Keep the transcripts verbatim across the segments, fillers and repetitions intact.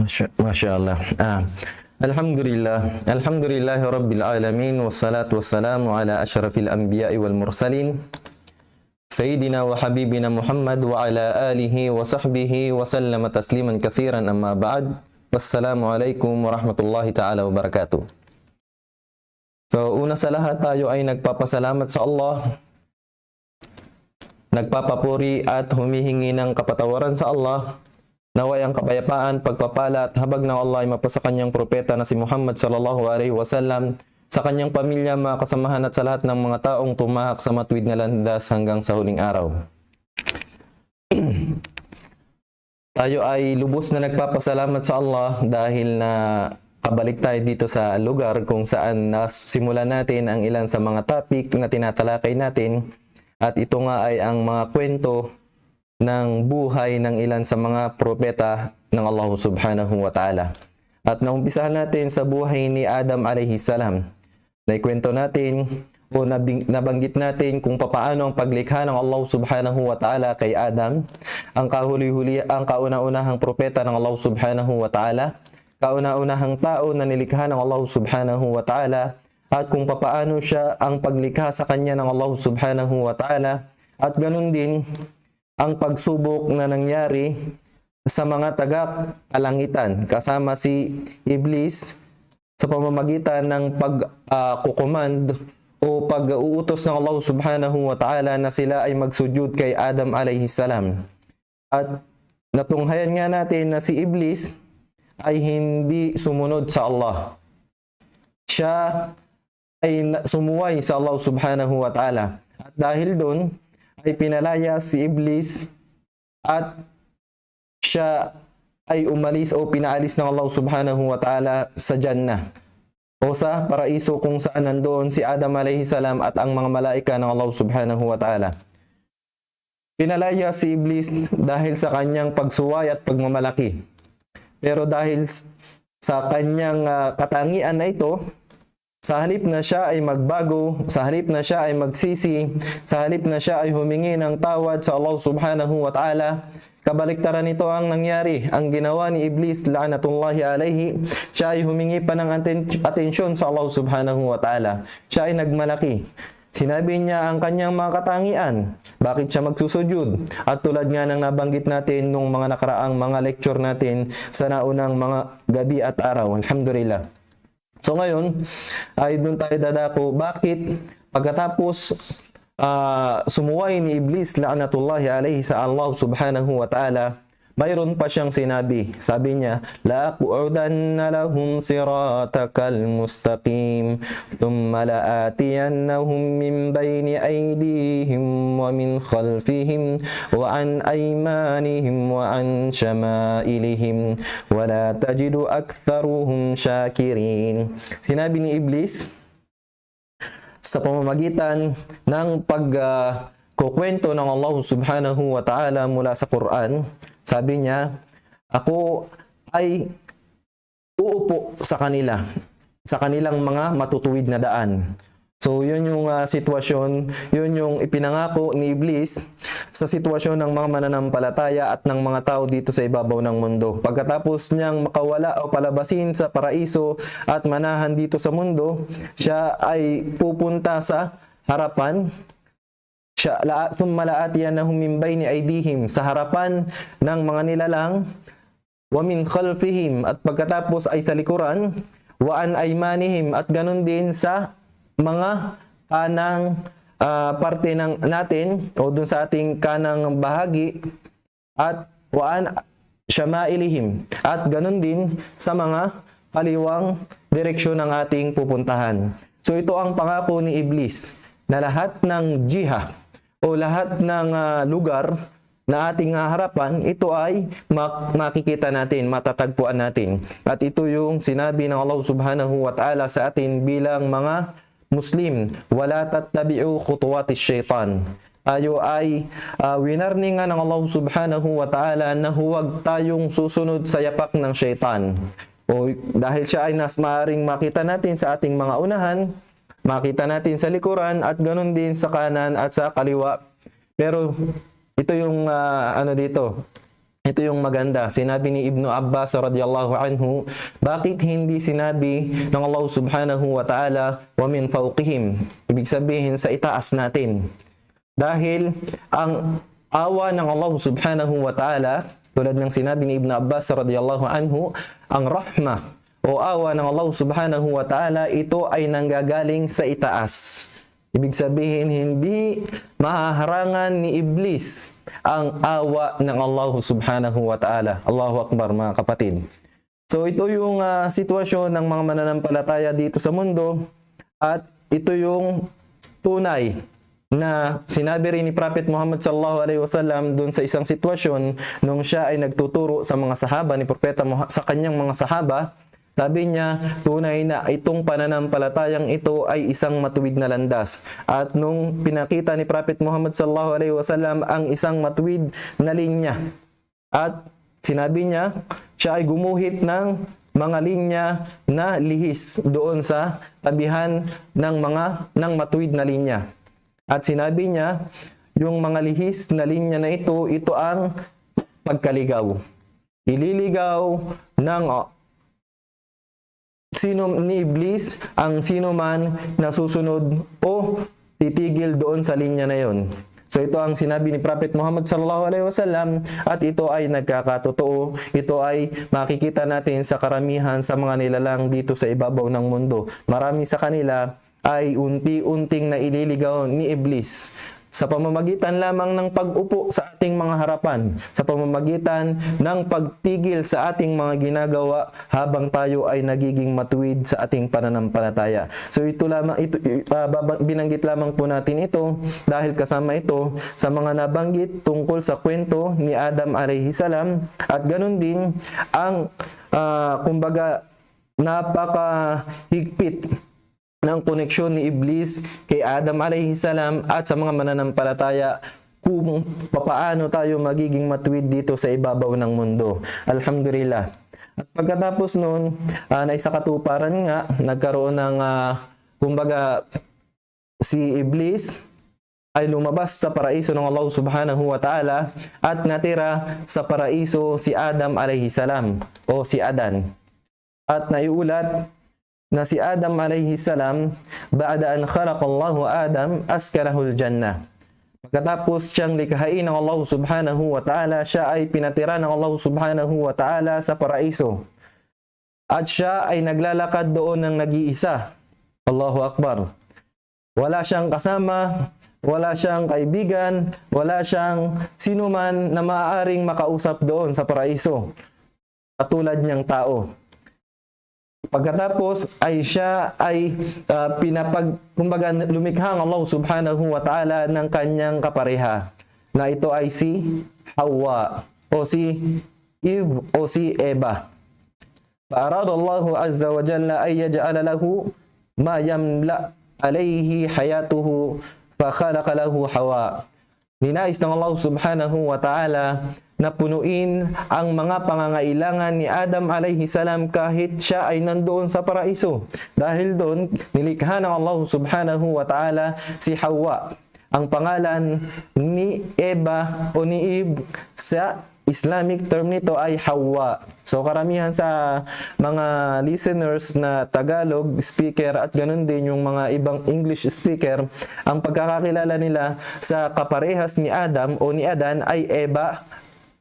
Masya, Masya Allah. Ah. Alhamdulillah. Alhamdulillahi Rabbil Alamin. Wassalatu wassalamu ala ashrafil anbiya'i wal mursalin. Sayyidina wa habibina Muhammad wa ala alihi wa sahbihi wa sallama tasliman kathiran, amma ba'd. Wassalamu alaikum warahmatullahi ta'ala wabarakatuh. So, una sa lahat, tayo ay nagpapasalamat sa Allah, nagpapapuri at humihingi ng kapatawaran sa Allah, na way ang kapayapaan, pagpapala at habag ng Allah ay mapasa kanyang propeta na si Muhammad sallallahu alaihi wasallam, sa kanyang pamilya, mga kasamahan at sa lahat ng mga taong tumahak sa matuwid na landas hanggang sa huling araw. Tayo ay lubos na nagpapasalamat sa Allah dahil nakabalik tayo dito sa lugar kung saan nasimulan natin ang ilan sa mga topic na tinatalakay natin. At ito nga ay ang mga kwento ng buhay ng ilan sa mga propeta ng Allah Subhanahu wa Ta'ala. At naumpisahan natin sa buhay ni Adam alayhi salam. Naikwento natin o nabing-, nabanggit natin kung papaano ang paglikha ng Allah Subhanahu wa Ta'ala kay Adam, ang kahuli-huli, ang kauna-unahang propeta ng Allah Subhanahu wa Ta'ala, kauna-unahang tao na nilikha ng Allah Subhanahu wa Ta'ala, at kung papaano siya ang paglikha sa kanya ng Allah Subhanahu wa Ta'ala, at ganun din ang pagsubok na nangyari sa mga taga-kalangitan, kasama si Iblis, sa pamamagitan ng pag, ah, kukumand o pag-uutos ng Allah Subhanahu wa Ta'ala na sila ay magsujud kay Adam alayhi salam. At natunghayan nga natin na si Iblis ay hindi sumunod sa Allah. Siya ay na-, sumuway sa Allah Subhanahu wa Ta'ala. At dahil doon, ay pinalayas si Iblis at siya ay umalis o pinaalis ng Allah Subhanahu wa Ta'ala sa Jannah o sa paraiso kung saan nandoon si Adam alayhi salam at ang mga malaika ng Allah Subhanahu wa Ta'ala. Pinalayas si Iblis dahil sa kanyang pagsuway at pagmamalaki. Pero dahil s-, sa kanyang, ah, katangian na ito, sa halip na siya ay magbago, sa halip na siya ay magsisi, sa halip na siya ay humingi ng tawad sa Allah Subhanahu wa Ta'ala, kabaliktaran nito ang nangyari. Ang ginawa ni Iblis, la'natullahi alayhi, siya ay humingi pa ng aten-, atensyon sa Allah Subhanahu wa Ta'ala. Siya ay nagmalaki. Sinabi niya ang kanyang mga katangian, bakit siya magsusujud. At tulad nga ng nabanggit natin nung mga nakaraang mga lecture natin sa naunang mga gabi at araw. Alhamdulillah. So ngayon, ay doon tayo dadako. Bakit pagkatapos, ah, sumuway ni Iblis, la'natullahi alayhi, sa Allah Subhanahu wa Ta'ala, mayroon pa siyang sinabi. Sabi niya, لأقعدن لهم صراطك المستقيم ثم لآتينهم من بين أيديهم ومن خلفهم وعن أيمانهم وعن شمائلهم ولا تجد أكثرهم شاكرين. Sinabi ni Iblis, sa pamamagitan ng pag, ah, kukwento ng Allah Subhanahu wa Ta'ala mula sa Quran, sabi niya, "Ako ay uupo sa kanila, sa kanilang mga matutuwid na daan." So, yun yung, ah, sitwasyon, yun yung ipinangako ni Iblis sa sitwasyon ng mga mananampalataya at ng mga tao dito sa ibabaw ng mundo. Pagkatapos niyang makawala o palabasin sa paraiso at manahan dito sa mundo, siya ay pupunta sa harapan. Siya, la, ثم لآتينهم من بين أيديهم, sa harapan ng mga nilalang, ومن خلفهم, at pagkatapos ay sa likuran, وعن أيمانهم, at ganun din sa mga kanang, ah, parte ng, natin, o dun sa ating kanang bahagi, at وعن شمائلهم, at ganun din sa mga kaliwang direksyon ng ating pupuntahan. So, ito ang pangako ni Iblis, na lahat ng jiha o lahat ng, ah, lugar na ating haharapan, ito ay mak-, makikita natin, matatagpuan natin. At ito yung sinabi ng Allah Subhanahu wa Ta'ala sa atin bilang mga Muslim, ولا تتبعوا خطوات الشيطان. Tayo ay, ah, winarningan ng Allah Subhanahu wa Ta'ala na huwag tayong susunod sa yapak ng shaytan. O, dahil siya ay nas-, maaaring makita natin sa ating mga unahan, makita natin sa likuran, at ganun din sa kanan at sa kaliwa. Pero ito yung, ah, ano dito, Ito yung maganda. Sinabi ni Ibnu Abbas radiyallahu anhu, bakit hindi sinabi ng Allah subhanahu wa ta'ala, "Wa min fawqihim"? Ibig sabihin, sa itaas natin. Dahil ang awa ng Allah subhanahu wa ta'ala, tulad ng sinabi ni Ibnu Abbas radiyallahu anhu, ang rahmah o awa ng Allah subhanahu wa ta'ala, ito ay nanggagaling sa itaas. Ibig sabihin, hindi mahaharangan ni Iblis ang awa ng Allah subhanahu wa ta'ala. Allahu Akbar, mga kapatid. So, ito yung, ah, sitwasyon ng mga mananampalataya dito sa mundo, at ito yung tunay na sinabi rin ni Prophet Muhammad sallallahu alaihi wasallam dun sa isang sitwasyon nung siya ay nagtuturo sa mga sahaba ni Propeta Muha-, sa kanyang mga sahaba. Sabi niya, tunay na itong pananampalatayang ito ay isang matuwid na landas. At nung pinakita ni Prophet Muhammad sallallahu alaihi wasallam ang isang matuwid na linya, at sinabi niya, siya ay gumuhit ng mga linya na lihis doon sa tabihan ng mga, ng matuwid na linya. At sinabi niya, yung mga lihis na linya na ito, ito ang pagkaligaw. Ililigaw ng, uh, sino, ni Iblis ang sino man na susunod o titigil doon sa linya na yon. So, ito ang sinabi ni Prophet Muhammad sallallahu alaihi wasallam, at ito ay nagkakatotoo, ito ay makikita natin sa karamihan sa mga nilalang dito sa ibabaw ng mundo. Marami sa kanila ay unti-unting naililigaw ni Iblis sa pamamagitan lamang ng pag-upo sa ating mga harapan, sa pamamagitan ng pagpigil sa ating mga ginagawa habang tayo ay nagiging matuwid sa ating pananampalataya. So, ito lamang, ito, ah, baba-, binanggit lamang po natin ito dahil kasama ito sa mga nabanggit tungkol sa kwento ni Adam alayhi salam, at ganun din ang, ah, kumbaga, napakahigpit ng koneksyon ni Iblis kay Adam alayhi salam at sa mga mananampalataya kung papaano tayo magiging matuwid dito sa ibabaw ng mundo. Alhamdulillah. At pagkatapos nun, ah, na isa katuparan nga, nagkaroon ng, ah, kumbaga, si Iblis ay lumabas sa paraiso ng Allah subhanahu wa ta'ala at natira sa paraiso si Adam alayhi salam o si Adan. At naiulat na si Adam alayhi salam, بعد أن خلق الله آدم أسكنه الجنة. Pagkatapos siyang likhain ng Allah subhanahu wa ta'ala, siya ay pinatira ng Allah subhanahu wa ta'ala sa paraiso. At siya ay naglalakad doon ng nag-iisa. Allahu Akbar. Wala siyang kasama, wala siyang kaibigan, wala siyang sinuman na maaaring makausap doon sa paraiso, katulad niyang tao. Pagkatapos ay siya ay, ah, pinapag-, kumbaga, lumikha ang Allah subhanahu wa ta'ala ng kanyang kapareha, na ito ay si Hawa, o si Eve, o si Eva. فأراد الله عز وجل أن يجعل له ما يملأ عليه حياته فخلق له حواء. Ninais ng Allah subhanahu wa ta'ala na punuin ang mga pangangailangan ni Adam alayhi salam kahit siya ay nandoon sa paraiso. Dahil doon, nilikha ng Allah subhanahu wa ta'ala si Hawa. Ang pangalan ni Eva o ni Eve sa Islamic term nito ay Hawa. So, karamihan sa mga listeners na Tagalog speaker at ganun din yung mga ibang English speaker, ang pagkakakilala nila sa kaparehas ni Adam o ni Adan ay Eva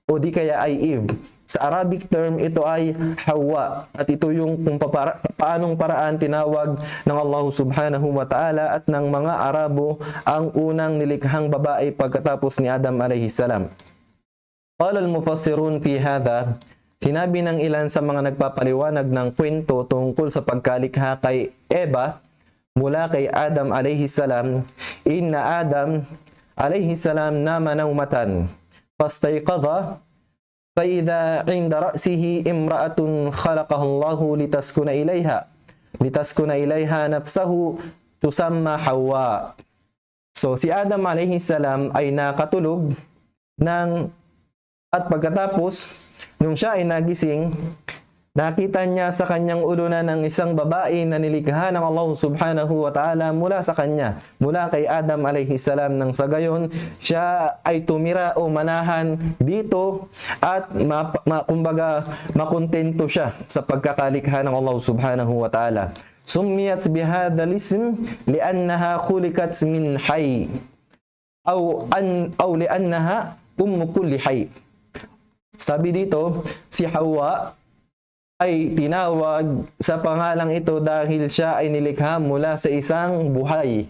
o di kaya ay Eve. Sa Arabic term, ito ay Hawa. At ito yung kung papara-, paanong paraan tinawag ng Allah subhanahu wa ta'ala at ng mga Arabo ang unang nilikhang babae pagkatapos ni Adam alayhi salam. قال المفسرون في هذا, sinabi ng ilan sa mga nagpapaliwanag ng kwento tungkol sa pagkalikha kay Eva mula kay Adam alayhi salam, إن آدم عليه السلام نام نومة فاستيقظ فإذا عند رأسه امرأة خلقها الله لتسكن إليها، لتسكن إليها نفسه تسمى حواء. So, si Adam alayhi salam ay nakatulog ng, at pagkatapos, nung siya ay nagising, Nakita niya sa kanyang ulunan ang isang babae na nilikha ng Allah Subhanahu wa Ta'ala mula sa kanya, mula kay Adam alayhi salam, nang sa gayon siya ay tumira o manahan dito at ma-, ma-, kumbaga, makontento siya sa pagkakalikha ng Allah Subhanahu wa Ta'ala. سميت بهذا الاسم لأنها خلقت من حي أو أن أو لأنها أم كل حي. Sabi dito, si Hawa ay tinawag sa pangalang ito dahil siya ay nilikha mula sa isang buhay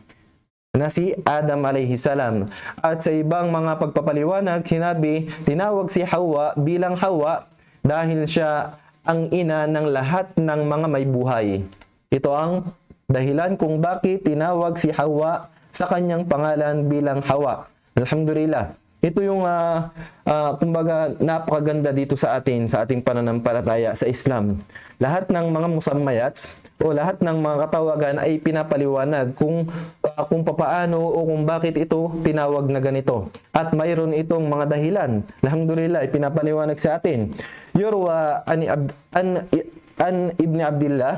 na si Adam alayhi salam. At sa ibang mga pagpapaliwanag, sinabi, tinawag si Hawa bilang Hawa dahil siya ang ina ng lahat ng mga may buhay. Ito ang dahilan kung bakit tinawag si Hawa sa kanyang pangalan bilang Hawa. Alhamdulillah. Ito yung, ah, ah, kumbaga, napakaganda dito sa atin, sa ating pananampalataya sa Islam. Lahat ng mga musammayat o lahat ng mga katawagan ay pinapaliwanag kung, ah, kung papaano o kung bakit ito tinawag na ganito. At mayroon itong mga dahilan. Alhamdulillah, ipinapaliwanag sa atin. يروى عن عبد-، عن، عن ابن عبد الله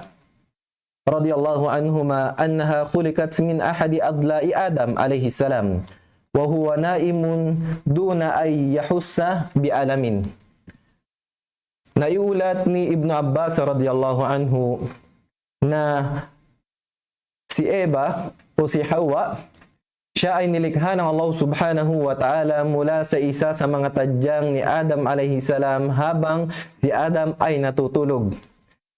رضي الله عنهما أنها خلقت من أحد أضلاع آدم عليه السلام وهو نائم دون أن يحس بألم. Naiulat ni Ibnu Abbas radiyallahu anhu na si Eva o si Hawa, siya ay nilikha ng Allah Subhanahu wa Ta'ala mula sa isa sa mga tadyang ni Adam alayhi salam habang si Adam ay natutulog,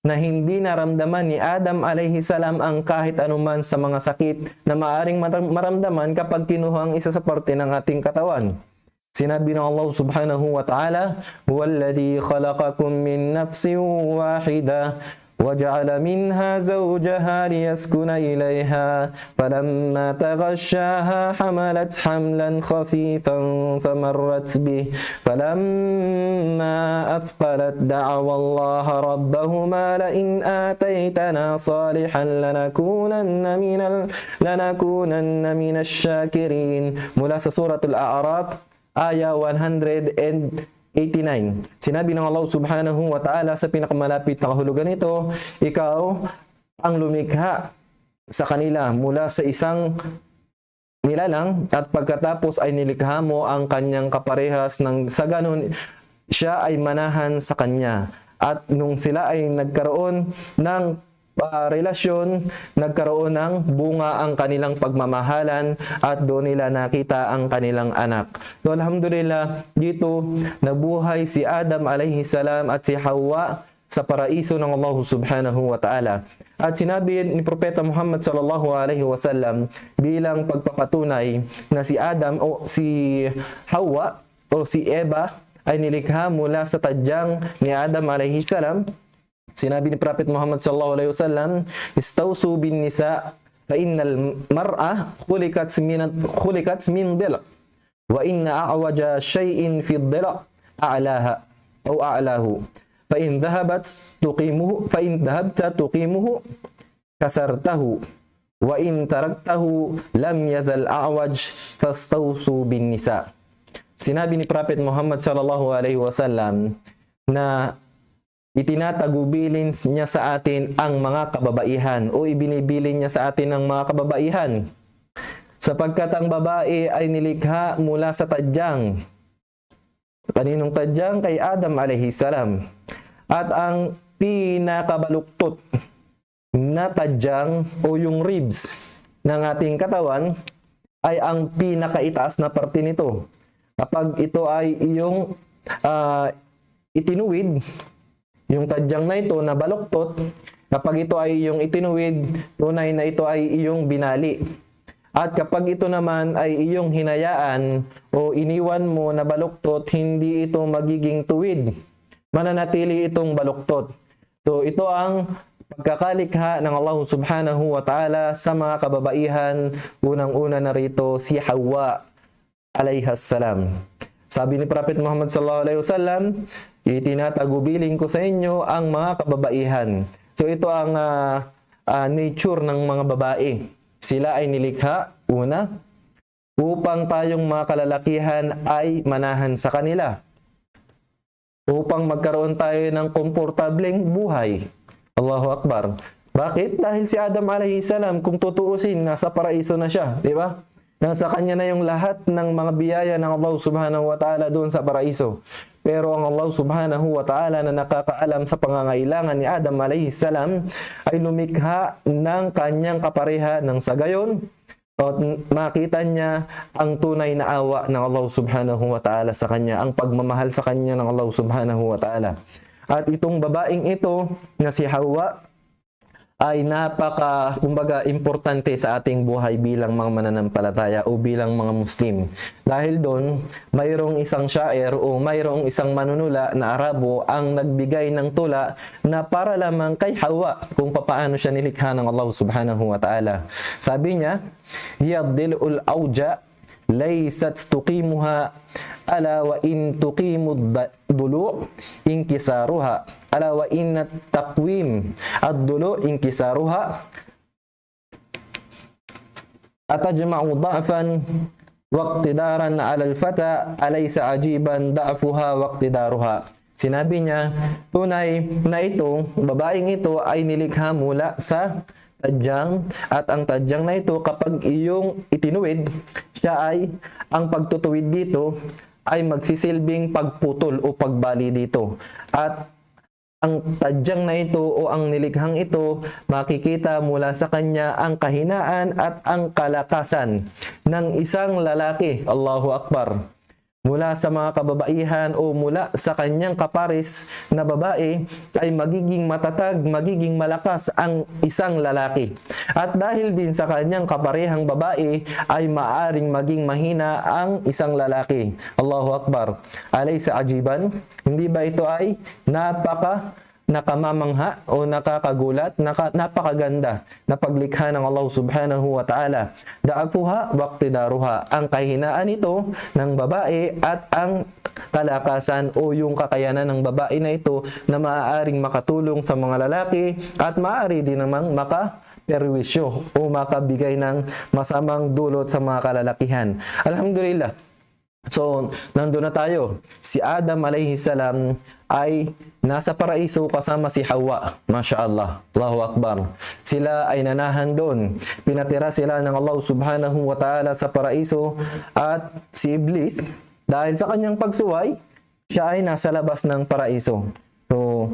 na hindi naramdaman ni Adam alayhi salam ang kahit anuman sa mga sakit na maaring maram-, maramdaman kapag kinuha ang isa sa parte ng ating katawan. Sinabi ng Allah Subhanahu wa Ta'ala, هو الذي خلقكم من نفس واحدة وجعل منها زوجها ليسكن إليها فلما تغشاها حملت حملا خفيفا فمرت به فلما أثقلت دعوا الله ربهما لئن آتيتنا صالحا لنكونن من ال-، لنكونن من الشاكرين. Mula sa Suratul A'raf, aya one hundred eighty-nine. Sinabi ng Allah Subhanahu wa Ta'ala sa pinakamalapit na kahulugan nito, ikaw ang lumikha sa kanila mula sa isang nilalang, at pagkatapos ay nilikha mo ang kanyang kaparehas nang sa ganun siya ay manahan sa kanya. At nung sila ay nagkaroon ng, ah, relasyon, nagkaroon ng bunga ang kanilang pagmamahalan at doon nila nakita ang kanilang anak. So, alhamdulillah, dito nabuhay si Adam alayhi salam at si Hawa sa paraiso ng Allah Subhanahu wa Ta'ala. At sinabi ni Propeta Muhammad sallallahu alayhi wasallam bilang pagpapatunay na si Adam o si Hawa o si Eva ay nilikha mula sa tadyang ni Adam alayhi salam. Sinabi ni Prophet Muhammad sallallahu alayhi wasallam, استوصوا بالنساء فإن المرأة خلقت من، خلقت من ضلع وإن أعوج شيء في الضلع أعلاها أو أعلاه فإن ذهبت تقيمه، فإن ذهبت تقيمه كسرته وإن تركته لم يزل أعوج فاستوصوا بالنساء. Sinabi ni Prophet Muhammad sallallahu alayhi wasallam na itinatagubilin niya sa atin ang mga kababaihan o ibinibilin niya sa atin ang mga kababaihan. Sapagkat ang babae ay nilikha mula sa tadyang. Kaninong tadyang? Kay Adam alayhi salam. At ang pinakabaluktot na tadyang o yung ribs ng ating katawan ay ang pinakaitaas na parte nito. Kapag ito ay iyong, ah, itinuwid, yung tadyang na ito na baluktot, kapag ito ay iyong itinuwid, tunay na ito ay iyong binali. At kapag ito naman ay iyong hinayaan o iniwan mo na baluktot, hindi ito magiging tuwid. Mananatili itong baluktot. So, ito ang pagkakalikha ng Allah Subhanahu wa Ta'ala sa mga kababaihan, unang-una na rito si Hawa alayhas salam. Sabi ni Prophet Muhammad sallallahu alayhi wasallam, "Itinatagubilin ko sa inyo ang mga kababaihan." So, ito ang, ah, ah, nature ng mga babae. Sila ay nilikha, una, upang tayong mga kalalakihan ay manahan sa kanila. upang magkaroon tayo ng komportableng buhay. Allahu Akbar. Bakit? Dahil si Adam alayhi salam, kung tutuusin, nasa paraiso na siya, di ba? Nasa kanya na yung lahat ng mga biyaya ng Allah Subhanahu wa Ta'ala doon sa paraiso. Pero ang Allah Subhanahu wa Ta'ala na nakakaalam sa pangangailangan ni Adam alayhi salam ay lumikha ng kanyang kapareha, nang sa gayon, at makita niya ang tunay na awa ng Allah Subhanahu wa Ta'ala sa kanya, ang pagmamahal sa kanya ng Allah Subhanahu wa Ta'ala. At itong babaeng ito na si Hawa ay napaka, kumbaga, importante sa ating buhay bilang mga mananampalataya o bilang mga Muslim. Dahil doon, mayroong isang sha'ir o mayroong isang manunula na Arabo ang nagbigay ng tula na para lamang kay Hawa kung papaano siya nilikha ng Allah Subhanahu wa Ta'ala. Sabi niya, هي الضلع الأوجع ليست تقيمها، ألا وإن تقيم الضلوع انكسارها، ألا وإن تقويم الضلوع انكسارها، أتجمع ضعفا واقتدارا على الفتى، أليس عجيبا ضعفها واقتدارها. Sinabi niya, tunay na ito, babaeng ito ay nilikha mula sa tadyang, at ang tadyang na ito, kapag iyong itinuwid, siya ay, ang pagtutuwid dito ay magsisilbing pagputol o pagbali dito. At ang tadyang na ito o ang nilikhang ito, makikita mula sa kanya ang kahinaan at ang kalakasan ng isang lalaki. Allahu Akbar. Mula sa mga kababaihan o mula sa kanyang kapares na babae, ay magiging matatag, magiging malakas ang isang lalaki. At dahil din sa kanyang kaparehang babae, ay maaring maging mahina ang isang lalaki. Allahu Akbar. Alaysa ajiban? Hindi ba ito ay napaka nakamamangha o nakakagulat, naka-, napakaganda na paglikha ng Allah Subhanahu wa Ta'ala. Da'afuha waqtidaruha, ang kahinaan nito ng babae at ang kalakasan o yung kakayanan ng babae na ito na maaaring makatulong sa mga lalaki at maaari din namang makaperwisyo o makabigay ng masamang dulot sa mga kalalakihan. Alhamdulillah. So, nandun na tayo. Si Adam alayhi salam ay nasa paraiso kasama si Hawa. Masha Allah. Allahu Akbar. Sila ay nanahan doon. Pinatira sila ng Allah Subhanahu wa Ta'ala sa paraiso, at si Iblis, dahil sa kanyang pagsuway, siya ay nasa labas ng paraiso. So,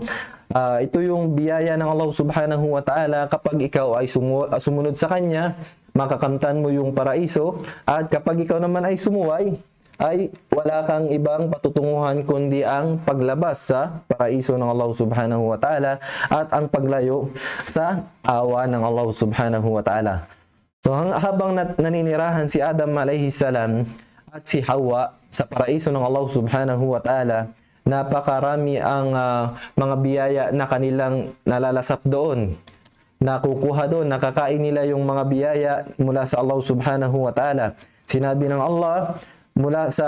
ah, ito yung biyaya ng Allah Subhanahu wa Ta'ala. Kapag ikaw ay sumu-, ah, sumunod sa Kanya, makakamtan mo yung paraiso. At kapag ikaw naman ay sumuway, ay wala kang ibang patutunguhan kundi ang paglabas sa paraiso ng Allah Subhanahu wa Ta'ala at ang paglayo sa awa ng Allah Subhanahu wa Ta'ala. So, hang-, habang nat-, naninirahan si Adam alayhi salam at si Hawa sa paraiso ng Allah Subhanahu wa Ta'ala, napakarami ang, ah, mga biyaya na kanilang nalalasap doon. Nakukuha doon, nakakain nila yung mga biyaya mula sa Allah Subhanahu wa Ta'ala. Sinabi ng Allah mula sa,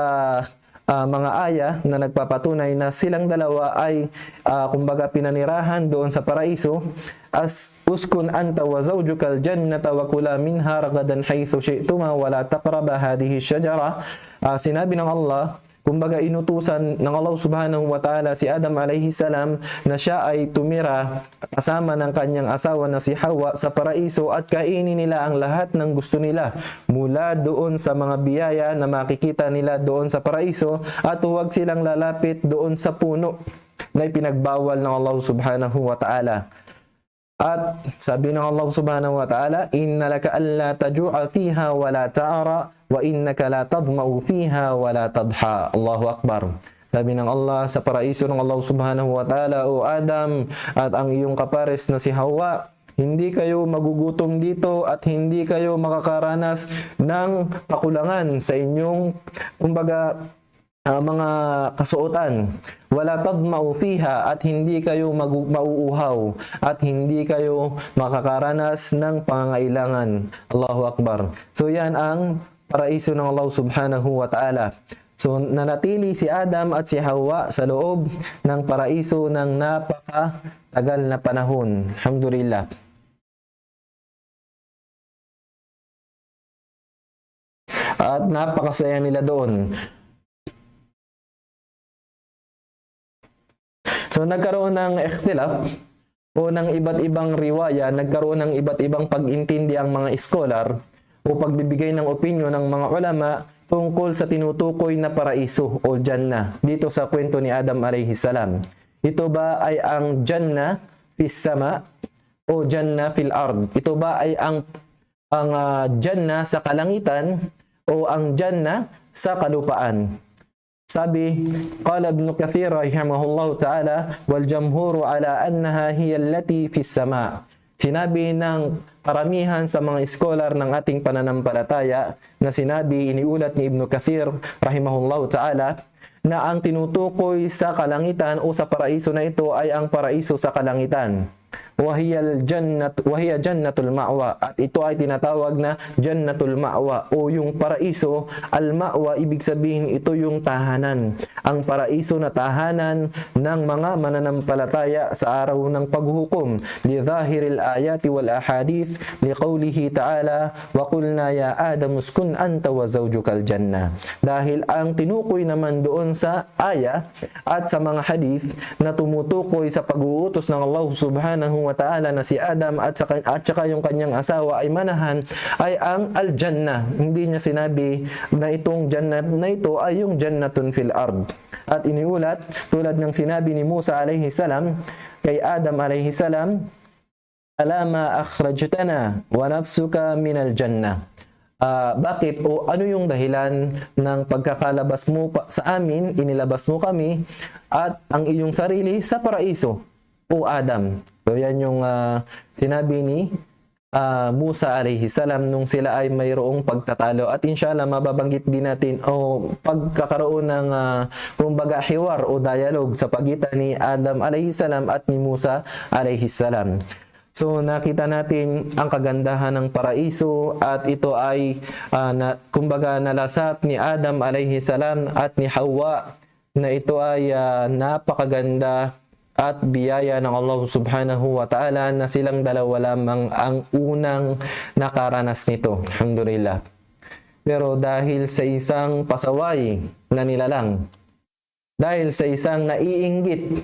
ah, mga ayah na nagpapatunay na silang dalawa ay, ah, kumbaga, pinanirahan doon sa paraiso, as-, اسكن أنت وزوجك الجنة وكلا منها رغدا حيث شئتما ولا تقربا هذه الشجرة. Ah, sinabi ng Allah, kumbaga, inutusan ng Allah Subhanahu wa Ta'ala si Adam alayhi salam na siya ay tumira kasama ng kanyang asawa na si Hawa sa paraiso at kainin nila ang lahat ng gusto nila mula doon sa mga biyaya na makikita nila doon sa paraiso, at huwag silang lalapit doon sa puno na ipinagbawal ng Allah Subhanahu wa Ta'ala. At sabi ng Allah Subhanahu wa Ta'ala, إن لك ألا تجوع فيها ولا تعرى وأنك لا تظمأ فيها ولا تضحى. Allahu Akbar. Sabi ng Allah sa paraiso ng Allah Subhanahu wa Ta'ala, "O Adam at ang iyong kapares na si Hawa, hindi kayo magugutom dito at hindi kayo makakaranas ng kakulangan sa inyong, kumbaga, ah, mga kasuotan. ولا تظمأ فيها, at hindi kayo magu-, mauuhaw, at hindi kayo makakaranas ng pangangailangan." Allahu Akbar. So, yan ang paraiso ng Allah Subhanahu wa Ta'ala. So, nanatili si Adam at si Hawa sa loob ng paraiso ng napakatagal na panahon. Alhamdulillah. At napakasaya nila doon. So, nagkaroon ng ikhtilaf o ng iba't ibang riwaya, nagkaroon ng iba't ibang pag-intindi ang mga scholar o pagbibigay ng opinyon ng mga ulama tungkol sa tinutukoy na paraiso o Jannah dito sa kwento ni Adam alayhi salam. Ito ba ay ang Jannah fis sama o Jannah fil ard? Ito ba ay ang, ang, ah, Jannah sa kalangitan o ang Jannah sa kalupaan? Sabi, قال ابن كثير رحمه الله تعالى: والجمهور على أنها هي التي في السماء. Sinabi ng karamihan sa mga scholar ng ating pananampalataya na sinabi, iniulat ni Ibnu Kathir rahimahullahu ta'ala, na ang tinutukoy sa kalangitan o sa paraiso na ito ay ang paraiso sa kalangitan. وهي الجنة، وهي جنة المأوى. At ito ay tinatawag na Jannatul Ma'wa o yung paraiso. Al-Ma'wa, ibig sabihin ito yung tahanan. Ang paraiso na tahanan ng mga mananampalataya sa araw ng paghuhukom. لظاهر الآيات والأحاديث لقوله تعالى: وقلنا يا آدم اسكن أنت وزوجك الجنة. Dahil ang tinukoy naman doon sa ayat at sa mga hadith na tumutukoy sa pag-uutos ng Allah Subhanahu wa Ta'ala na si Adam at saka, at saka yung kanyang asawa ay manahan, ay ang Al-Jannah. Hindi niya sinabi na itong Jannah na ito ay yung Jannatun fil ard. At iniulat, tulad ng sinabi ni Musa alayhi salam kay Adam alayhi salam, ألا ما أخرجتنا ونفسك من الجنة. Ah, bakit o ano yung dahilan ng pagkakalabas mo pa, sa amin, inilabas mo kami at ang iyong sarili sa paraiso, o Adam? So, yan yung, ah, sinabi ni, ah, Musa alayhi salam nung sila ay mayroong pagtatalo. At inshallah, mababanggit din natin o pagkakaroon ng, ah, kumbaga, hiwar o dialogue sa pagitan ni Adam alayhi salam at ni Musa alayhi salam. So, nakita natin ang kagandahan ng paraiso at ito ay, ah, na, kumbaga, nalasap ni Adam alayhi salam at ni Hawa na ito ay, ah, napakaganda at biyaya ng Allah Subhanahu wa Ta'ala na silang dalawa lamang ang unang nakaranas nito. Alhamdulillah. Pero dahil sa isang pasaway na nilalang, dahil sa isang naiinggit,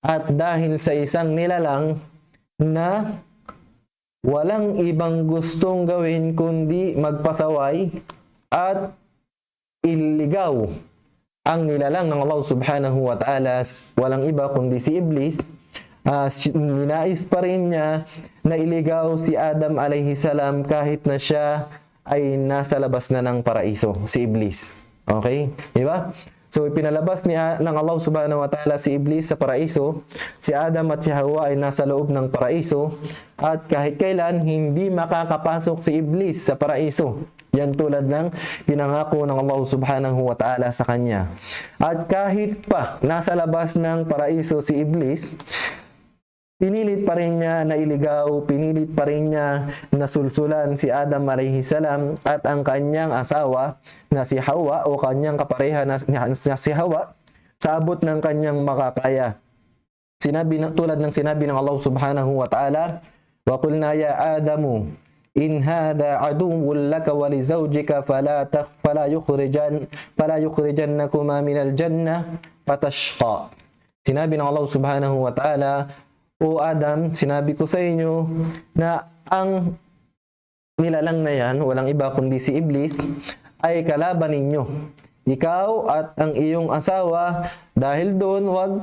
at dahil sa isang nilalang na walang ibang gustong gawin kundi magpasaway at iligaw ang nilalang ng Allah Subhanahu wa Ta'ala, walang iba kundi si Iblis. Ah, si-, ninais pa rin niya na iligaw si Adam alayhi salam kahit na siya ay nasa labas na ng paraiso, si Iblis. Okay? Di ba? So, ipinalabas niya ng Allah Subhanahu wa Ta'ala si Iblis sa paraiso, si Adam at si Hawa ay nasa loob ng paraiso, at kahit kailan hindi makakapasok si Iblis sa paraiso. Yan tulad ng pinangako ng Allah Subhanahu wa Ta'ala sa kanya. At kahit pa nasa labas ng paraiso si Iblis, pinilit pa rin niya na iligaw, pinilit pa rin niya na sulsulan si Adam alayhi salam at ang kanyang asawa na si Hawa o kanyang kapareha na, na, na si Hawa sa abot ng kanyang makakaya. Sinabi na, tulad ng sinabi ng Allah Subhanahu wa Ta'ala, وقلنا يا آدم إن هذا عدو لك ولزوجك فلا تخ-، فلا يخرجن-، فلا يخرجنكما من الجنة فتشقى. Sinabi ng Allah Subhanahu wa Ta'ala, "O Adam, sinabi ko sa inyo na ang nilalang na yan, walang iba kundi si Iblis, ay kalaban ninyo. Ikaw at ang iyong asawa, dahil doon, huwag,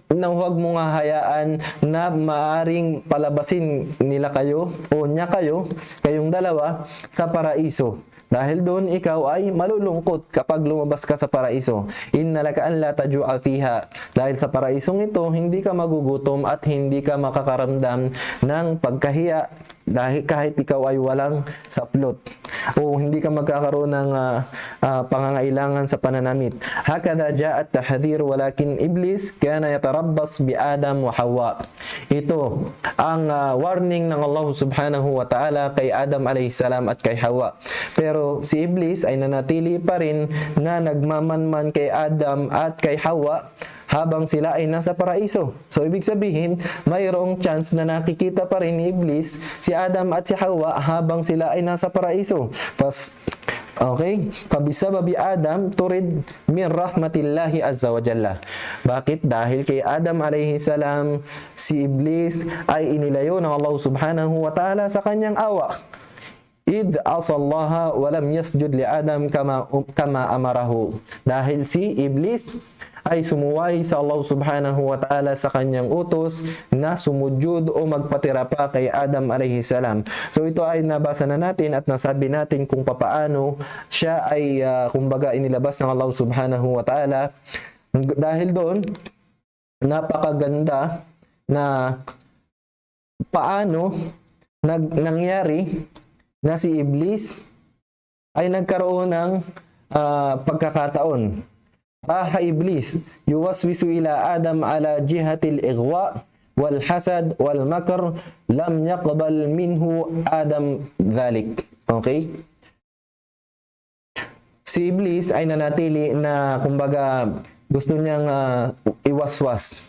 na huwag mong hahayaan na maaring palabasin nila kayo o niya kayo, kayong dalawa, sa paraiso. Dahil doon, ikaw ay malulungkot kapag lumabas ka sa paraiso. إن لك ألا تجوع فيها. Dahil sa paraisong ito, hindi ka magugutom at hindi ka makakaramdam ng pagkahiya dahil kahit ikaw ay walang saplot o hindi ka magkakaroon ng, ah, ah, pangangailangan sa pananamit." هكذا جاء التحذير، ولكن إبليس كان يتربص بآدم وحواء. Ito ang, ah, warning ng Allah Subhanahu wa Ta'ala kay Adam alayhi salam at kay Hawa. Pero si Iblis ay nanatili pa rin na nagmamanman kay Adam at kay Hawa habang sila ay nasa paraiso. So, ibig sabihin, mayroong chance na nakikita pa rin ni Iblis si Adam at si Hawa habang sila ay nasa paraiso. Pas, okay? فبسبب آدم طرد من رحمة الله عز وجل. Bakit? Dahil kay Adam alayhi salam, si Iblis ay inilayo ng Allah subhanahu wa ta'ala sa kanyang awa. إذ عصى الله ولم يسجد لآدم كما كما أمره. Dahil si Iblis ay sumuway sa Allah subhanahu wa ta'ala sa kanyang utos na sumujud o magpatira pa kay Adam alayhi salam. So, ito ay nabasa na natin at nasabi natin kung papaano siya ay, ah, kumbaga, inilabas ng Allah subhanahu wa ta'ala. Dahil doon, napakaganda na paano nag-, nangyari na si Iblis ay nagkaroon ng, ah, pagkakataon. راح إبليس يوسوس إلى آدم على جهة الإغواء والحسد والمكر، لم يقبل منه آدم ذلك. Okay? Si Iblis ay nanatili na, kumbaga, gusto niyang, ah, iwaswas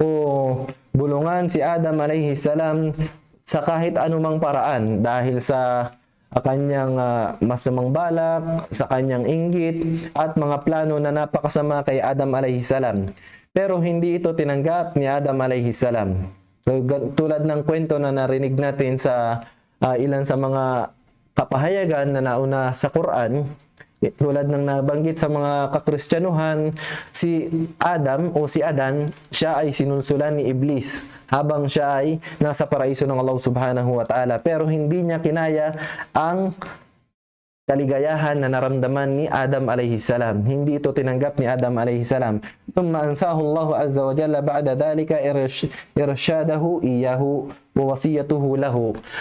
o bulungan si Adam alayhi salam sa kahit anumang paraan dahil sa kanyang, ah, masamang balak, sa kanyang inggit, at mga plano na napakasama kay Adam alayhi salam. Pero hindi ito tinanggap ni Adam alayhi salam. So, ga-, tulad ng kwento na narinig natin sa, ah, ilan sa mga kapahayagan na nauna sa Quran, tulad ng nabanggit sa mga Kakristyanuhan, si Adam o si Adan, siya ay sinulsulan ni Iblis habang siya ay nasa paraiso ng Allah subhanahu wa ta'ala. Pero hindi niya kinaya ang kaligayahan na naramdaman ni Adam alayhi salam. Hindi ito tinanggap ni Adam alayhi salam. ثم أنساه الله عز وجل بعد ذلك إرش-، إرشاده إياه ووصيته له.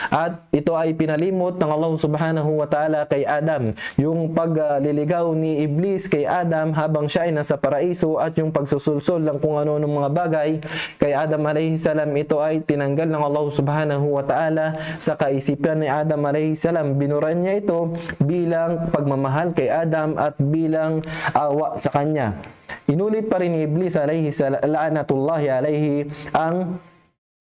At ito ay pinalimot ng Allah subhanahu wa ta'ala kay Adam, yung pagliligaw ni Iblis kay Adam habang siya ay nasa paraiso at yung pagsusulsol ng kung ano-anong mga bagay kay Adam alayhi salam, ito ay tinanggal ng Allah subhanahu wa ta'ala sa kaisipan ni Adam alayhi salam. Binura niya ito bilang pagmamahal kay Adam at bilang awa sa kanya. Inulit pa rin ni Iblis alayhi sal-, la'natullahi alayhi, ang,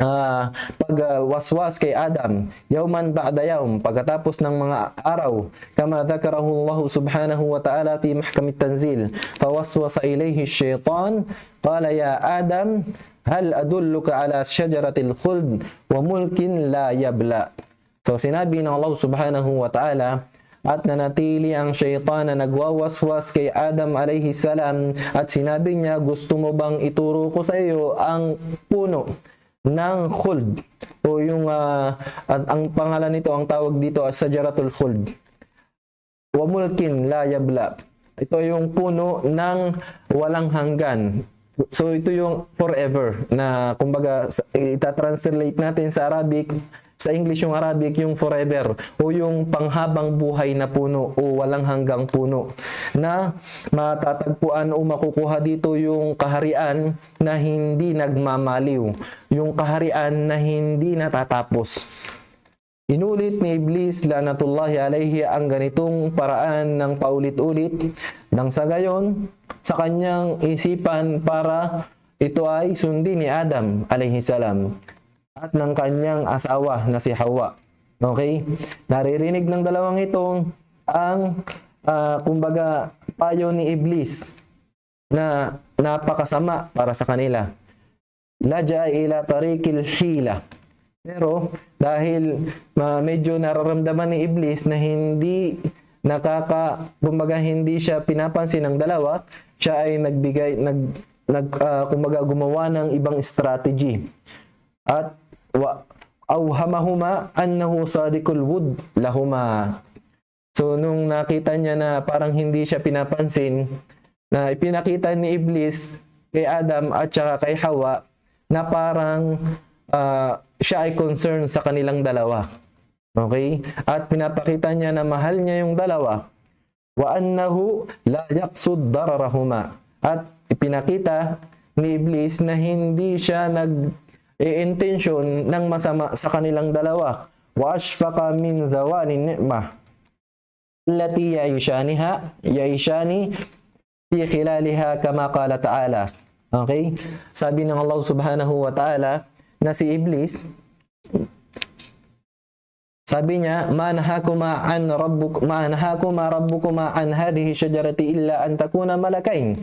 ah, pagwaswas kay Adam, يوما بعد يوم, pagkatapos ng mga araw, كما ذكره الله سبحانه وتعالى في محكم التنزيل، فوسوس إليه الشيطان، قال يا آدم، هل أدلك على شجرة الخلد وملك لا يبلى. So, sinabi ng Allah subhanahu wa ta'ala, at nanatili ang shaytan na nagwawaswas kay Adam alayhi salam, at sinabi niya, "Gusto mo bang ituro ko sa iyo ang puno ng khuld?" O yung, ah, at ang pangalan nito, ang tawag dito ay Shajaratul Khuld. وملك لا يبلى. Ito yung puno ng walang hanggan. So, ito yung forever na, kumbaga, sa, itatranslate natin sa Arabic, sa English yung Arabic, yung forever, o yung panghabang buhay na puno, o walang hanggang puno, na matatagpuan o makukuha dito yung kaharian na hindi nagmamaliw, yung kaharian na hindi natatapos. Inulit ni Iblis, la'natullahi alayhi, ang ganitong paraan ng paulit-ulit, nang sa gayon, sa kanyang isipan para ito ay sundin ni Adam alayhi salam at ng kanyang asawa na si Hawa. Okay? Naririnig ng dalawang ito ang, ah, kumbaga, payo ni Iblis na napakasama para sa kanila. لجأ إلى طريق الحيلة. Pero dahil ma-, medyo nararamdaman ni Iblis na hindi nakaka-, kumbaga, hindi siya pinapansin ng dalawa, siya ay nagbigay, nag-, nag-, ah, kumbaga, gumawa ng ibang strategy. At wa-, أوهمهما أنه صادق الود لهما. So, nung nakita niya na parang hindi siya pinapansin, na ipinakita ni Iblis kay Adam at saka kay Hawa na parang, ah, siya ay concern sa kanilang dalawa. Okay? At pinapakita niya na mahal niya yung dalawa. وأنه لا يقصد ضررهما. At ipinakita ni Iblis na hindi siya nag-i-intention ng masama sa kanilang dalawa. وأشفق من زوال النعمة التي يعيشانها، يعيشان في خلالها، كما قال تعالى. Okay? Sabi ng Allah Subhanahu wa Ta'ala na si Iblis, sabi niya, "ما نهاكما عن ربك-، ما نهاكما ربكما عن هذه الشجرة إلا أن تكونا ملكين."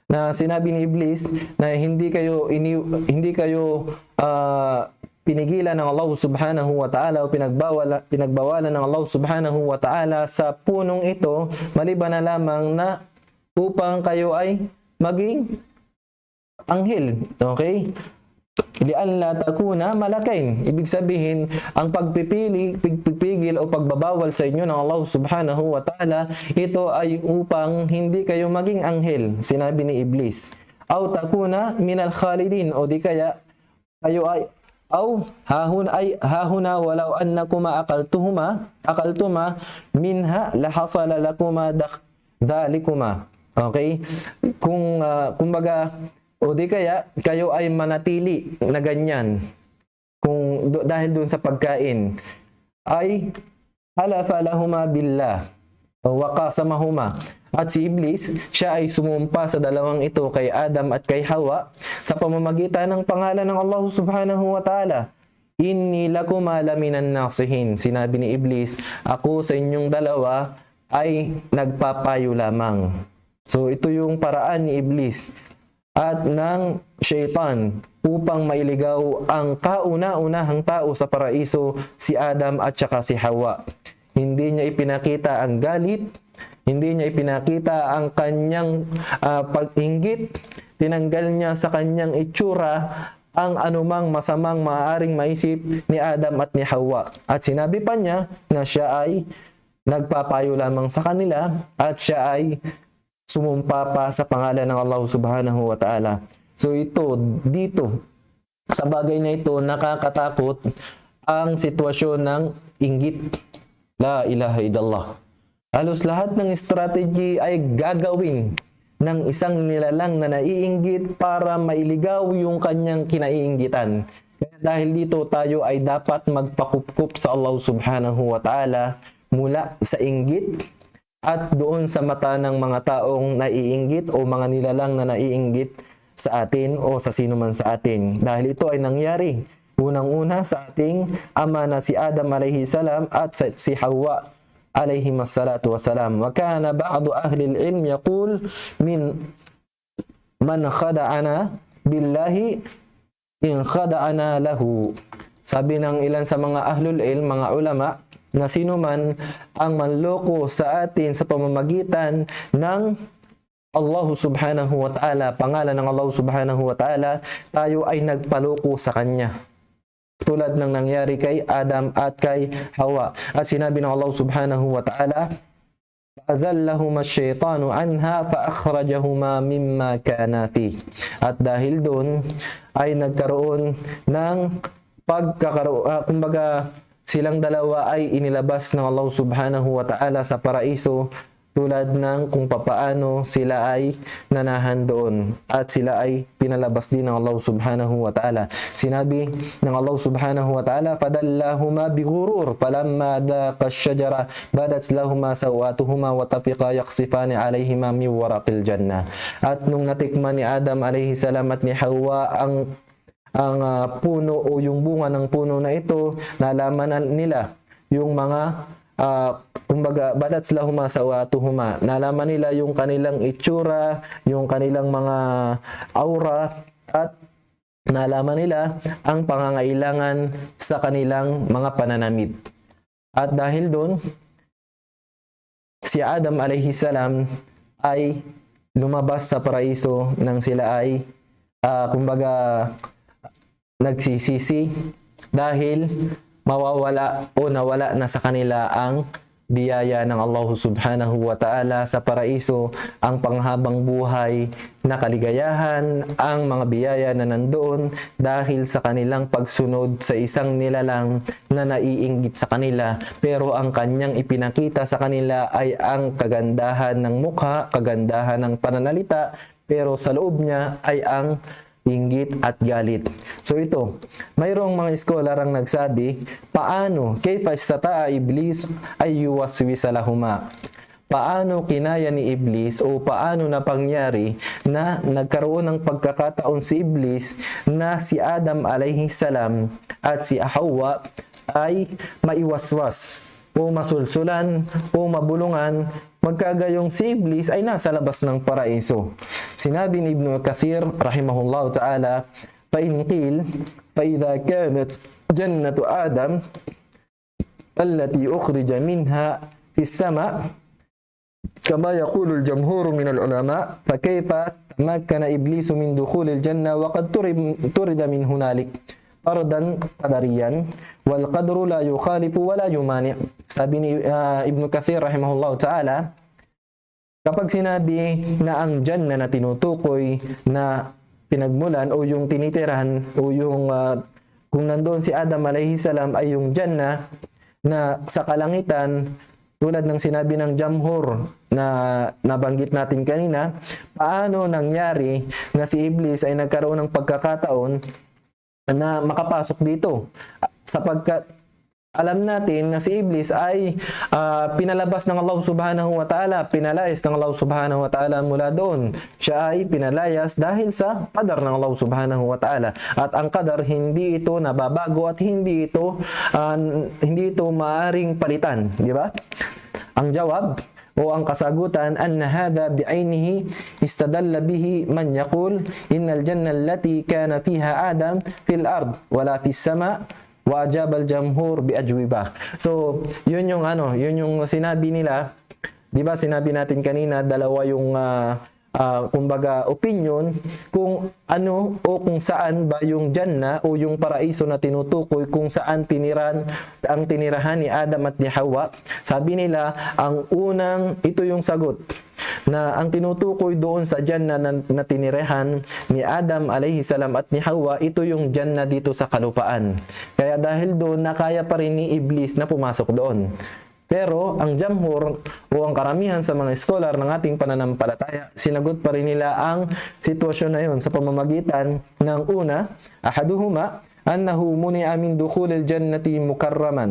Na sinabi ni Iblis na hindi kayo ini-, hindi kayo, ah, pinigilan ng Allah Subhanahu wa Ta'ala o pinagbawala-, pinagbawalan ng Allah Subhanahu wa Ta'ala sa punong ito, maliban na lamang na upang kayo ay maging anghel. Okay? "لئلا تكونا ملكين." Ibig sabihin, ang pagpipili, pig-, pigpigil o pagbabawal sa inyo ng Allah Subhanahu wa Ta'ala, ito ay upang hindi kayo maging anghel, sinabi ni Iblis. "أو تكونا من الخالدين," o di kaya, kayo ay, "أو هاهن-، أي هاهنا ولو أنكما أكلتهما، أكلتما منها لحصل لكما دخ-، ذلكما." Okay? Kung, ah, kumbaga, o di kaya, kayo ay manatili na ganyan. Kung do-, dahil doon sa pagkain, ay حلفا لهما بالله وقاسمهما. At si Iblis, siya ay sumumpa sa dalawang ito, kay Adam at kay Hawa, sa pamamagitan ng pangalan ng Allah Subhanahu wa Ta'ala. إني لكما لمن الناصحين. Sinabi ni Iblis, "Ako sa inyong dalawa ay nagpapayo lamang." So, ito yung paraan ni Iblis at ng shaitan upang mailigaw ang kauna-unahang tao sa paraiso, si Adam at saka si Hawa. Hindi niya ipinakita ang galit, hindi niya ipinakita ang kanyang, ah, pag-inggit. Tinanggal niya sa kanyang itsura ang anumang masamang maaaring maisip ni Adam at ni Hawa. At sinabi pa niya na siya ay nagpapayo lamang sa kanila at siya ay sumumpa pa sa pangalan ng Allah Subhanahu wa Ta'ala. So ito, dito, sa bagay na ito, nakakatakot ang sitwasyon ng inggit. La ilaha illallah. Halos lahat ng strategy ay gagawin ng isang nilalang na naiinggit para mailigaw yung kanyang kinaiinggitan. Kaya dahil dito, tayo ay dapat magpakupkup sa Allah Subhanahu wa Ta'ala mula sa inggit at doon sa mata ng mga taong naiinggit o mga nilalang na naiinggit sa atin o sa sino man sa atin. Dahil ito ay nangyari unang-una sa ating ama na si Adam alayhi salam at sa, si Hawa alayhi salatu wasalam. وكان بعض أهل العلم يقول من من خدعنا بالله انخدعنا له. Sabi ng ilan sa mga ahlul ilm, mga ulama, na sino man ang manloko sa atin sa pamamagitan ng Allah Subhanahu wa Ta'ala, pangalan ng Allah Subhanahu wa Ta'ala, tayo ay nagpaloko sa kanya. Tulad ng nangyari kay Adam at kay Hawa. At sinabi ng Allah Subhanahu wa Ta'ala, فأزلهما الشيطان عنها فأخرجهما مما كانا فيه. At dahil doon ay nagkaroon ng pagkakaroon, ah, kumbaga, silang dalawa ay inilabas ng Allah Subhanahu wa Ta'ala sa paraiso tulad ng kung papaano sila ay nanahan doon at sila ay pinalabas din ng Allah Subhanahu wa Ta'ala. Sinabi ng Allah Subhanahu wa Ta'ala, فدلاهما بغرور فلما ذاقا الشجرة بدت لهما سوآتهما وطفقا يخصفان عليهما من ورق الجنة. At nung natikman ni Adam alayhi salam at ni Hawa ang, ang, ah, puno o yung bunga ng puno na ito, nalaman na nila yung mga, ah, kumbaga, بدت لهما سوآتهما. Nalaman nila yung kanilang itsura, yung kanilang mga aura, at nalaman nila ang pangangailangan sa kanilang mga pananamit. At dahil doon, si Adam alayhi salam ay lumabas sa paraiso nang sila ay, ah, kumbaga, nagsisisi dahil mawawala o nawala na sa kanila ang biyaya ng Allah Subhanahu wa Ta'ala sa paraiso, ang panghabang buhay na kaligayahan, ang mga biyaya na nandoon dahil sa kanilang pagsunod sa isang nilalang na naiinggit sa kanila, pero ang kanyang ipinakita sa kanila ay ang kagandahan ng mukha, kagandahan ng pananalita, pero sa loob niya ay ang inggit at galit. So ito, mayroong mga scholar ang nagsabi, paano, كيف استطاع إبليس أن يوسوس لهما؟ paano kinaya ni Iblis o paano napangyari na nagkaroon ng pagkakataon si Iblis na si Adam alayhi salam at si Hawa ay maiwaswas o masulsulan o mabulungan, magkagayong si Iblis ay nasa labas ng paraiso. Sinabi ni Ibnu Kathir, rahimahullahu ta'ala, فإن قيل فإذا كانت جنة آدم التي أخرج منها في السماء كما يقول الجمهور من العلماء، فكيف تمكن إبليس من دخول الجنة وقد طرد، طرد من هنالك طردا قدريا، والقدر لا يخالف ولا يمانع. Sabi ni, ah, Ibnu Kathir rahimahullahu ta'ala, kapag sinabi na ang Jannah na tinutukoy na pinagmulan o yung tinitirahan o yung, ah, kung nandoon si Adam alayhi salam ay yung Jannah na sa kalangitan, tulad ng sinabi ng Jamhur na nabanggit natin kanina, paano nangyari na si Iblis ay nagkaroon ng pagkakataon na makapasok dito? Sapagkat alam natin na si Iblis ay, ah, pinalabas ng Allah Subhanahu wa Ta'ala, pinalayas ng Allah Subhanahu wa Ta'ala mula doon. Siya ay pinalayas dahil sa qadar ng Allah Subhanahu wa Ta'ala. At ang qadar, hindi ito nababago at hindi ito, ah, hindi ito maaring palitan, di ba? Ang jawab o ang kasagutan, أن هذا بعينه استدل به من يقول إن الجنة التي كان فيها آدم في الأرض ولا في السماء، وأجاب الجمهور بأجوبة. So, yun yung ano, yun yung sinabi nila. Di ba, sinabi natin kanina, dalawa yung, ah, ah, kumbaga, opinion kung ano o kung saan ba yung Jannah o yung paraiso na tinutukoy, kung saan tiniran, ang tinirahan ni Adam at ni Hawa. Sabi nila, ang unang, ito yung sagot, na ang tinutukoy doon sa Jannah na, na tinirahan ni Adam alayhi salam at ni Hawa, ito yung Jannah dito sa kalupaan. Kaya dahil doon, nakaya pa rin ni Iblis na pumasok doon. Pero ang jamhur o ang karamihan sa mga scholar ng ating pananampalataya, sinagot pa rin nila ang sitwasyon na yun sa pamamagitan ng una, أحدهما أنه منع من دخول الجنة مكرما،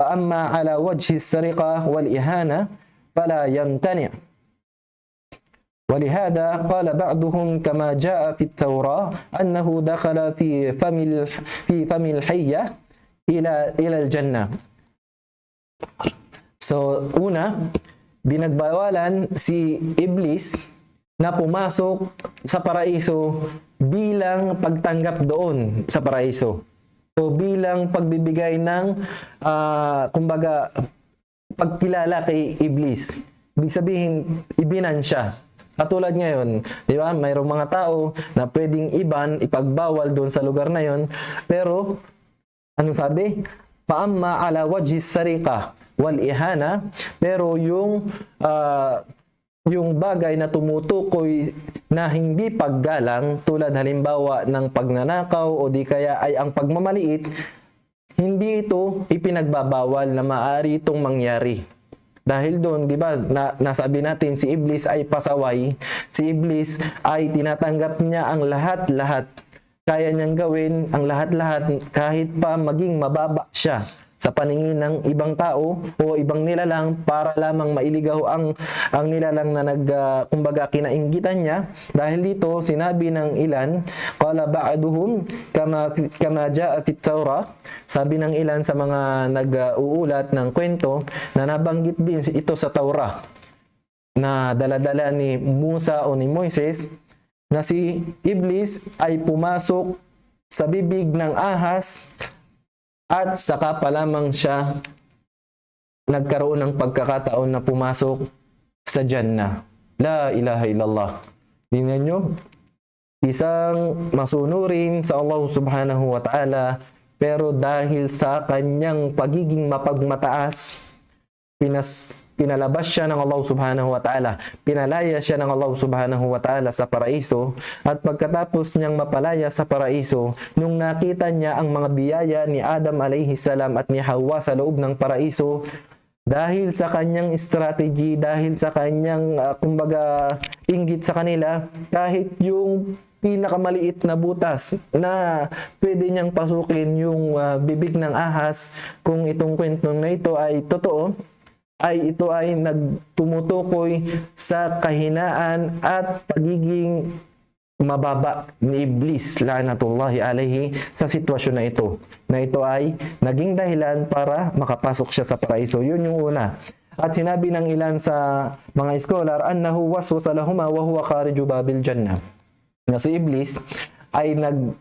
فأما على وجه السرقة والإهانة فلا يمتنع. ولهذا قال بعضهم كما جاء في التوراة أنه دخل في فم ال-، في فم الحية إلى، إلى الجنة. So, una, binagbawalan si Iblis na pumasok sa paraiso bilang pagtanggap doon sa paraiso. O bilang pagbibigay ng, ah, kumbaga, pagkilala kay Iblis. Ibig sabihin, ibinan siya. Katulad ngayon, di ba, mayroong mga tao na pwedeng iban, ipagbawal doon sa lugar na yon, pero ano sabi? فأما على وجه السرقة والإهانة, pero yung, ah, yung bagay na tumutukoy na hindi paggalang, tulad halimbawa ng pagnanakaw o di kaya ay ang pagmamaliit, hindi ito ipinagbabawal na maaari itong mangyari. Dahil doon, di ba, na, nasabi natin, si Iblis ay pasaway, si Iblis ay tinatanggap niya ang lahat-lahat. Kaya niyang gawin ang lahat-lahat, kahit pa maging mababa siya sa paningin ng ibang tao o ibang nilalang para lamang mailigaw ang, ang nilalang na nag, ah, kumbaga, kinainggitan niya. Dahil dito, sinabi ng ilan, قال بعضهم كما في، كما جاء في التوراة, sabi ng ilan sa mga nag-uulat ng kwento na nabanggit din ito sa Torah na dala-dala ni Musa o ni Moises, na si Iblis ay pumasok sa bibig ng ahas at saka pa lamang siya nagkaroon ng pagkakataon na pumasok sa Jannah. La ilaha illallah. Tingnan nyo, isang masunurin sa Allah Subhanahu wa Ta'ala, pero dahil sa kanyang pagiging mapagmataas, pinas-, pinalabas siya ng Allah Subhanahu wa Ta'ala, pinalaya siya ng Allah Subhanahu wa Ta'ala sa paraiso, at pagkatapos niyang mapalaya sa paraiso, nung nakita niya ang mga biyaya ni Adam alayhi salam at ni Hawa sa loob ng paraiso, dahil sa kanyang strategy, dahil sa kanyang, ah, kumbaga, inggit sa kanila, kahit yung pinakamaliit na butas na pwede niyang pasukin yung, ah, bibig ng ahas, kung itong kwento na ito ay totoo, ay ito ay nagtumutukoy sa kahinaan at pagiging mababa ni Iblis, la'natullahi alayhi, sa sitwasyon na ito. Na ito ay naging dahilan para makapasok siya sa paraiso. Yun yung una. At sinabi ng ilan sa mga scholar, أنه وسوس لهما وهو خارج باب الجنة. Na si Iblis ay nag,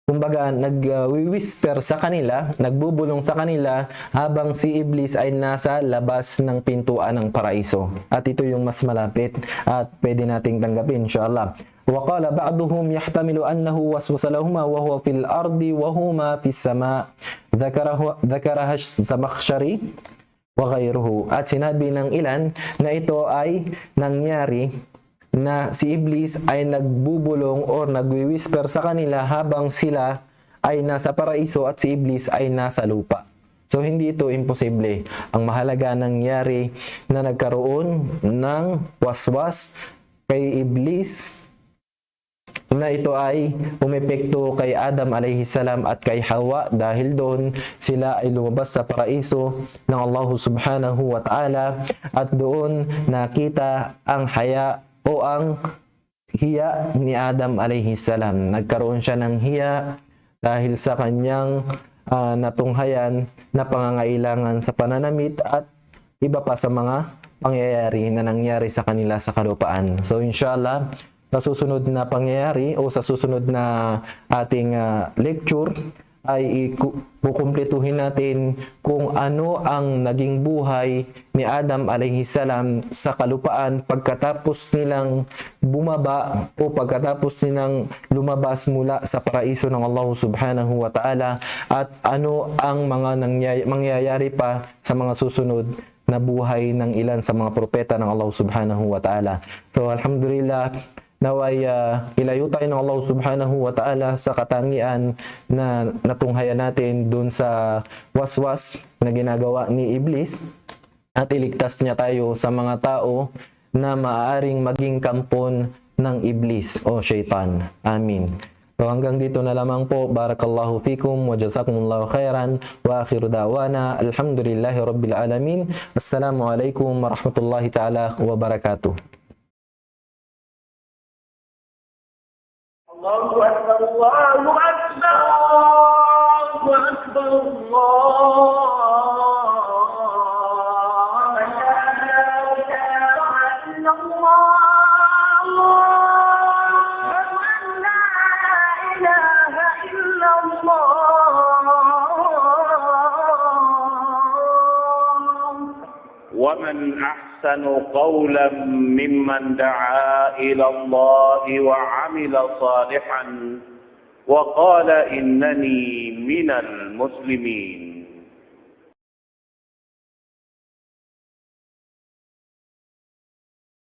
kumbaga, nag-whisper sa kanila, nagbubulong sa kanila, habang si Iblis ay nasa labas ng pintuan ng paraiso. At ito yung mas malapit at pwede nating tanggapin, inshallah. وقال بعضهم يحتمل أنه وسوس لهما وهو في الأرض وهما في السماء. ذكره، ذكرها الزمخشري وغيره. At sinabi ng ilan na ito ay nangyari na si Iblis ay nagbubulong or nagwi-whisper sa kanila habang sila ay nasa paraiso at si Iblis ay nasa lupa. So, hindi ito imposible. Ang mahalaga, nangyari na nagkaroon ng waswas kay Iblis na ito ay umepekto kay Adam alayhi salam at kay Hawa, dahil doon sila ay lumabas sa paraiso ng Allah subhanahu wa ta'ala, at doon nakita ang haya o ang hiya ni Adam alayhi salam. Nagkaroon siya ng hiya dahil sa kanyang, ah, natunghayan na pangangailangan sa pananamit at iba pa sa mga pangyayari na nangyari sa kanila sa kalupaan. So, inshallah, sa susunod na pangyayari o sa susunod na ating, ah, lecture, ay iku-, kukumpletuhin natin kung ano ang naging buhay ni Adam alayhi salam sa kalupaan pagkatapos nilang bumaba o pagkatapos nilang lumabas mula sa paraiso ng Allah subhanahu wa ta'ala, at ano ang mga nangyay-, mangyayari pa sa mga susunod na buhay ng ilan sa mga propeta ng Allah subhanahu wa ta'ala. So, alhamdulillah, naway, ah, hilayu tayo ng Allah subhanahu wa ta'ala sa katangian na natunghayan natin dun sa waswas na ginagawa ni Iblis, at iligtas niya tayo sa mga tao na maaaring maging kampon ng Iblis o shaitan. Amin. So, hanggang dito na lamang po. بارك الله فيكم وجزاكم الله خيرا. وآخر دعوانا أن الحمد لله رب العالمين. السلام عليكم ورحمة الله تعالى وبركاته. الله أكبر، الله أكبر، الله أكبر، الله أكبر. لا إله إلا الله. أشهد أن لا إله إلا الله. ومن أحسن قولا ممن دعا إلى الله وعمل صالحا وقال إنني من المسلمين.